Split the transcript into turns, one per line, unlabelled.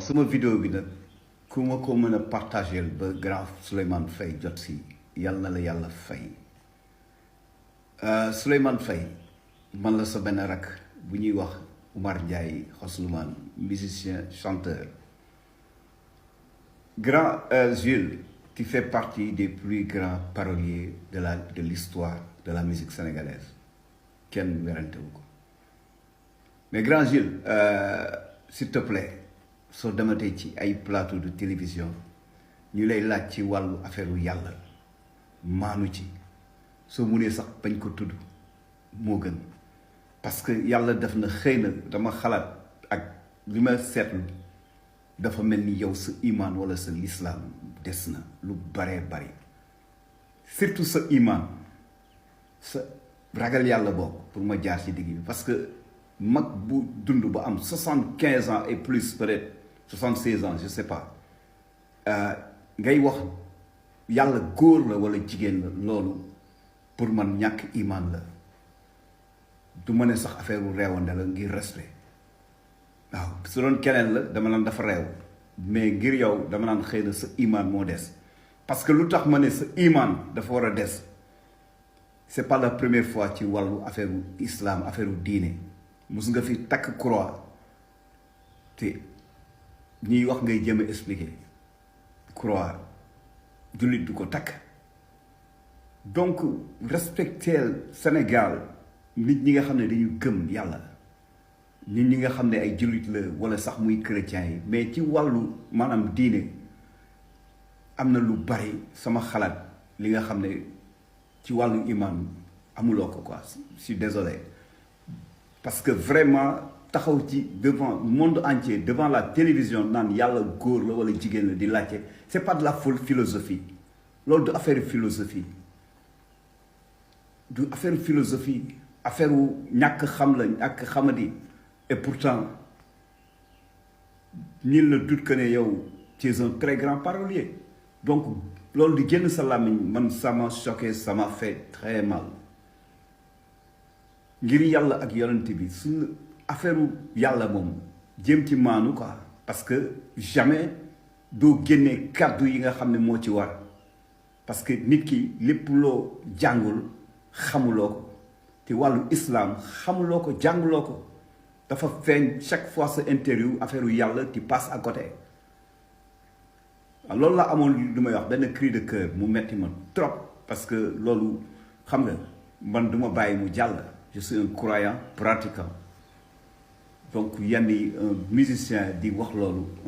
sama vidéo bi nag ku ma ko mën a partagé ba grand Souleymane Faye jot si yàlla na la yàlla fay Souleymane Faye man la sa benn rak bu ñuy wax Oumar Ndiaye Xoslumaan musicien chanteur. Grand Jules, tu fais partie des plus grands paroliers de l'histoire de la musique sénégalaise kenn werantewu ko mais Grand Jules s'il te plaît soo dematee ci ay plateau de télévision ñu lay laaj ci wàllu affaire u yàlla maanu ci soo munee sax bañ ko tudd moo gën parce que yàlla def na xëy na dama xalaat ak li ma seetlu dafa mel ni yow sa imaan wala sa lislaam des na lu baree bari surtout sa imaan sa ragal yàlla bokk pour ma jaar ci digg bi parce que mag bu dund ba am 75 ans et plus peut-être 76 ans je sais pas ngay wax yàlla góor la wala jigéen la loolu pour man ñàkk imaan la du ma ne sax affaire u reewande la ngir respect waaw su doon keneen la dama naan dafa reew mais ngir yow dama naan xëy na sa imaan moo des parce que lu tax ma ne sa imaan dafa war a des c'est pas la première fois ci wàllu affaire u islam affaire u diine mus nga fi takk croix te ñuy wax ngay jëm a expliquer croix jullit du ko takk donc respecteel Sénégal nit ñi nga xam ne dañu gëm yàlla nit ñi nga xam ne ay jullit la wala sax muy chrétien yi mais ci wàllu maanaam diine am na lu bari sama xalaat li nga xam ne ci wàllu iman amuloo ko quoi je suis désolé parce que vraiment taxaw ci devant le monde entier devant la télévision naan yàlla góor la wala jigéen la di laajte c'est pas de la folle philosophie loolu du affaire philosophie du affaire philosophie affaire wu ñàkk xam la ñàkk xamadi et pourtant nul ne doute que ne yow tu es un très grand parolier donc loolu di génn sa làmmiñ man ça m'a choqué ça m'a fait très mal ngir yàlla ak yonent bi suñu affaire yàlla moom jéem ci maanu quoi parce que jamais doo génnee kàddu yi nga xam ne moo ci war parce que nit ki lépp loo jàngul xamuloo ko te wàllu islam xamuloo ko jànguloo ko dafa feeñ chaque fois sa interview affaire yàlla tu passes à côté loolu la amoon lu may wax benn cri de cœur mu metti ma trop parce que loolu xam nga man duma bàyyi mu jàll je suis un croyant pratiquant donc yenn yi un musicien di wax loolu